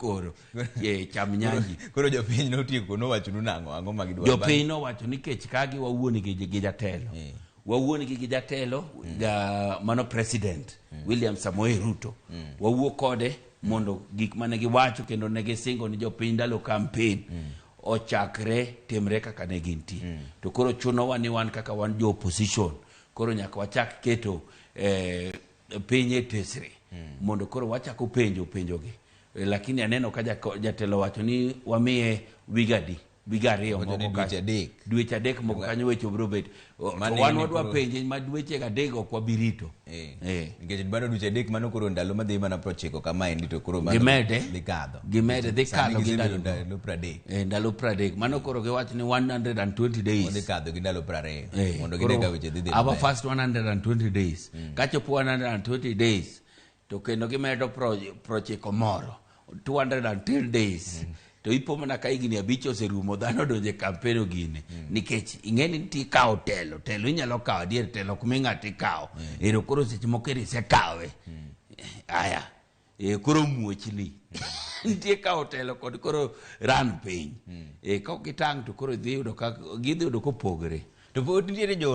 koro cham nyanji. Koro jopiny notieko nowachonu nang'o? Ang'o ma gidwaro? Jopiny nowacho ni kech kagi wawuon gi jatelo. Wawuon gi jatelo, ja, mano President William Samoei Ruto. Wawuo kode mondo gik mane giwacho kendo ne gisingo ni jopiny ndalo campaign ochakre timre kaka ne gintie. To koro chunowa ni wan kaka wan jo opposition, koro nyaka wachak keto piny e tesre mondo koro wachako penjo penjogi. Lakini aneno ka jatelo wacho ni wamiye wigadi wiga 2 Wacho ni moko dweche 3. Dweche 3 moko kanyo weche biro bet. Mano To wan ni wadwa penje ma dweche 3 ok wabi rito. Nikech bado dweche 3 mano koro ndalo madhi mana 90 kama endi to koro mano Gimede. dhi kadho. Gimede, dhi Sani kalo gi gisebedo ndalo. ndalo 30. Ndalo 30 mano koro giwacho ni 120 days. Odhi kadho gi ndalo 20 mondo Koro gine ka weche dhi dhi our maber. first 120 days. Kachopo 120 days to kendo gimedo 90 moro 210 days. To ipo mana ka higni 5 oserumo dhano odonjo e campaign ogine. Nikech ing'e ni nitie kawo telo, telo inyalo kawo adier, telo ok mi ng'ato ikawo. Ero koro seche moko ero isekawe. Aya, koro muochni. Nitie kawo telo kod koro ran piny. Ka ok gitang' to koro gidhi yudo kopogre. To pod nitiere jo